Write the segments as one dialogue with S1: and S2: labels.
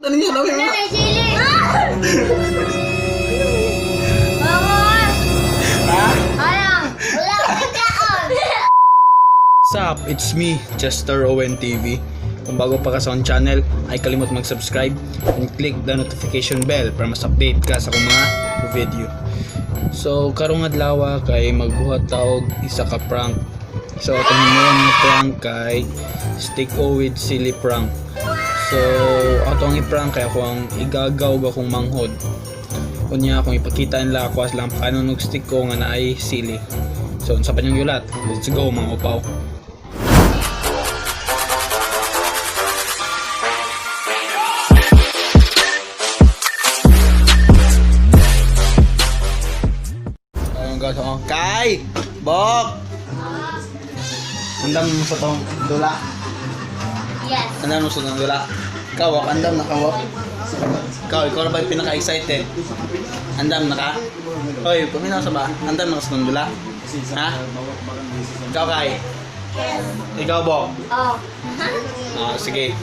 S1: Ano niya? Dami
S2: Wala
S1: mo.
S2: na sili. Vamos!
S1: Ha?
S2: Alam, wala akong kaon.
S1: What's up? It's me, Chester Owen TV. Kung bago pa ka sa akong channel, ay kalimot mag-subscribe and click the notification bell para mas update ka sa akong mga video. So, karong adlaw kay magbuhat ta og isa ka prank. So, atong himuon nga prank kay stick o with silly prank. So, ato ang i-prank kay ako ang igagaw og akong manghod. Unya akong ipakita nila ako as lang pakanon og stick ko nga naay sili. So, unsa pa niyong yulat? Let's go, mga upaw. Ayun guys, oh. Kai! Bok! Andam mo sa tong dula.
S2: Yes.
S1: Andam mo sa tong dula. Ikaw, wak. Andam na ka, wak. Ikaw na ba yung pinaka-excited? Andam na ka? Hoy, paminaw sa ba? Andam na ka sa tong dula? Ha? Ikaw, Kai?
S2: Yes.
S1: Ikaw, Bok?
S2: Oh.
S1: Ah, sige.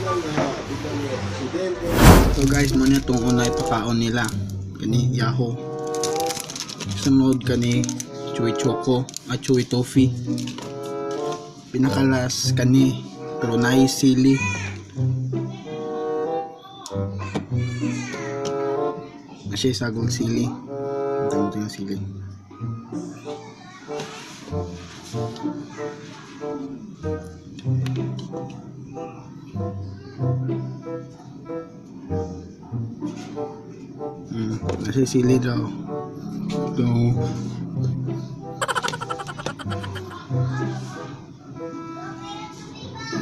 S1: So guys, muna itong una ipakaon nila. Kani Yahoo. Sunod kani Chewy Choco at Chewy Toffee. Pinakalas kani pero naay sili. Kasi sagong sili. Ang tawag yung sili. Kasi sili daw. So,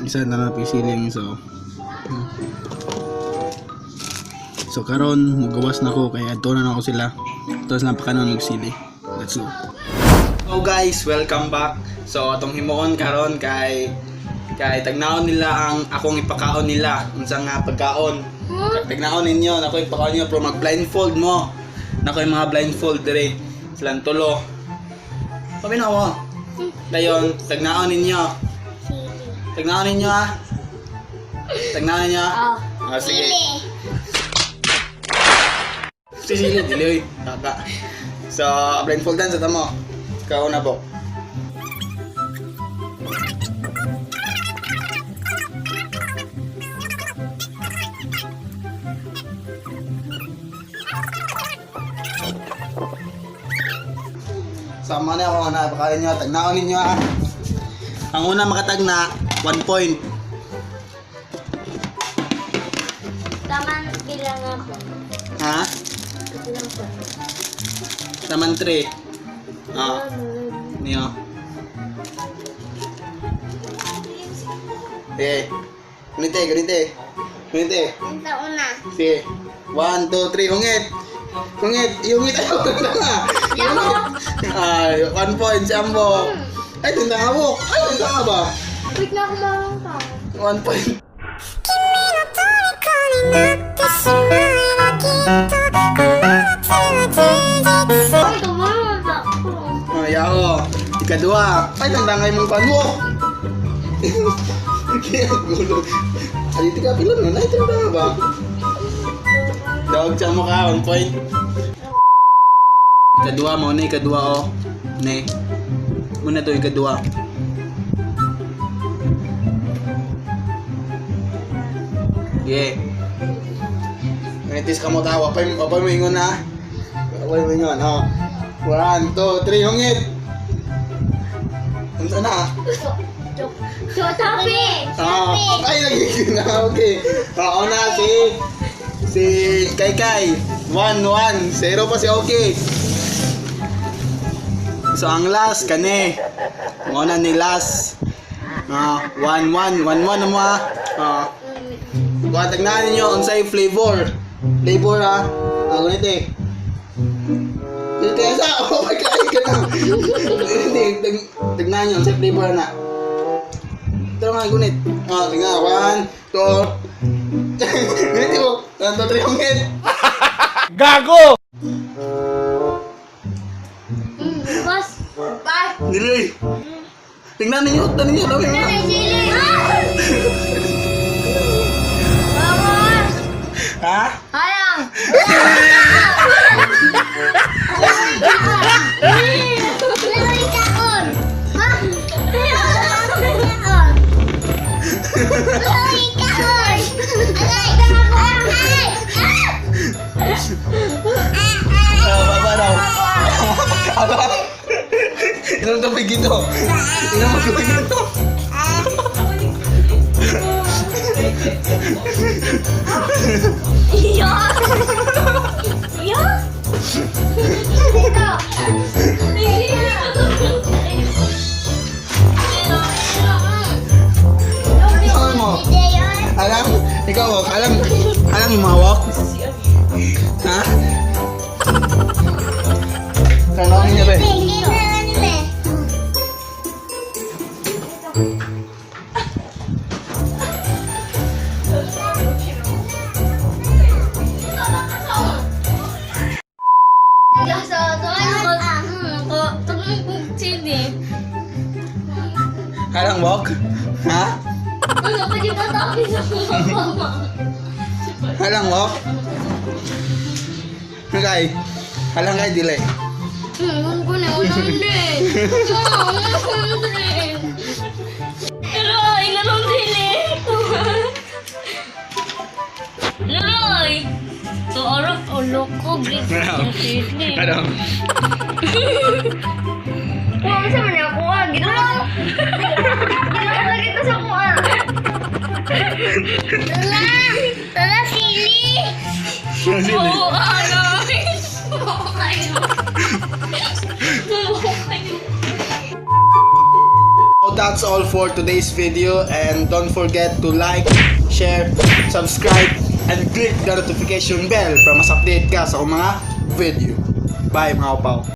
S1: isa na lang sili ang isa. Oh. So karon mugawas na ko kaya adto na ako sila. Tapos lang pakanon og sili. Let's go. So guys, welcome back. So atong himuon karon kay kay tagnaon nila ang akong ipakaon nila unsa nga pagkaon. Tagnaon ninyo, nako ipakaon ninyo pero mag blindfold mo. Nako yung mga blindfold dire. Silang tulo. Paminaw mo. Dayon, tagnaon ninyo.
S2: Sili.
S1: Tagnaon ninyo ah. Tagnaon ninyo.
S2: Oh.
S1: Ah, sige.
S2: Sili.
S1: Sisili, dili oy. Kaka. So, blindfold dan sa tamo. Ikaw na po. Sama na ako na baka ninyo, tagnaon ninyo ah. Ang una makatagna, 1 point.
S2: Taman bilang ako.
S1: Ha?
S2: Bilang ko.
S1: Taman 3. Ah, niyo. Sige. Ganite, ganite. Ganite.
S2: Ang una.
S1: Sige. 1, 2, 3, hungit. Hungit. Ihungit ayaw na nga. Ihungit. Ay, 1 point si Ambo. Ay, tinda nga mo. Ay, tinda nga ba?
S2: Wait na ako marang tao.
S1: 1 point.
S2: Ay, tumarang ako.
S1: Ay, ako. Ikadua. Ay, tanda nga yung panwo. Kaya gulo. Ay, di ka pilon nun. Ay, tinda nga ba? Dog, siya mo ka. 1 point. Ikadua mo na, ikadua oh. Ne. Muna to, ikadua. Yeah. Ganitis ka mo ta, wapay, wapay mo ingon na. Wapay mo ingon, oh. 1, 2, 3, hungit! Unsa na?
S2: Topi!
S1: Ah, ay, nagiging na, okay. Oo na, si, si Kai Kai. 1, 1, 0 pa si Okay. So, ang last, kani. Muna ni last. Ah, 1, 1, 1, 1 na mo ah. Ah. Kung tagnahan ninyo, unsay flavor. Flavor ah. Ah, ganito eh. Ganito eh, sa, oh my God, ka na. Hindi, tagnahan nyo, unsay flavor na. Ito nga, gunit. Ah, tingnan, 1, 2, gunit mo. 1, 2, 3, hungit.
S3: Gago!
S2: Bas! Bas!
S1: Dili. Tingnan ninyo, tingnan ninyo, dami
S2: Wala
S1: mo.
S2: na sili! Vamos!
S1: Ha?
S2: Halang! Laway kaon! Ha? Laway kaon! Laway kaon! Aray! Aray!
S1: Ah, baba daw. Aba. Inom tubig ito. Inom tubig ito.
S2: Iya! Iya! Ito! Iya!
S1: Ano mo? Alam, ikaw, oh, alam, alam yung hawak? Ha? Tanongin niya ba?
S2: Sini.
S1: Alam walk? Ha?
S2: Ano pa yung tatapis sa mama?
S1: Alam walk? Okay. Alam kay dili.
S2: Ko na, 100. 100. Leroy, larong dili. Leroy! So, arap, ulo ko, green.
S1: Ano?
S2: Kuha sa man ako ah. Ginawa. Ginawa lagi ko sa kuha. Tala! Tala, sili! Oo, ano? Sumuko kayo. Sumuko kayo.
S1: So that's all for today's video, and don't forget to like, share, subscribe, and click the notification bell para mas update ka sa akong mga video. Bye, mga upaw!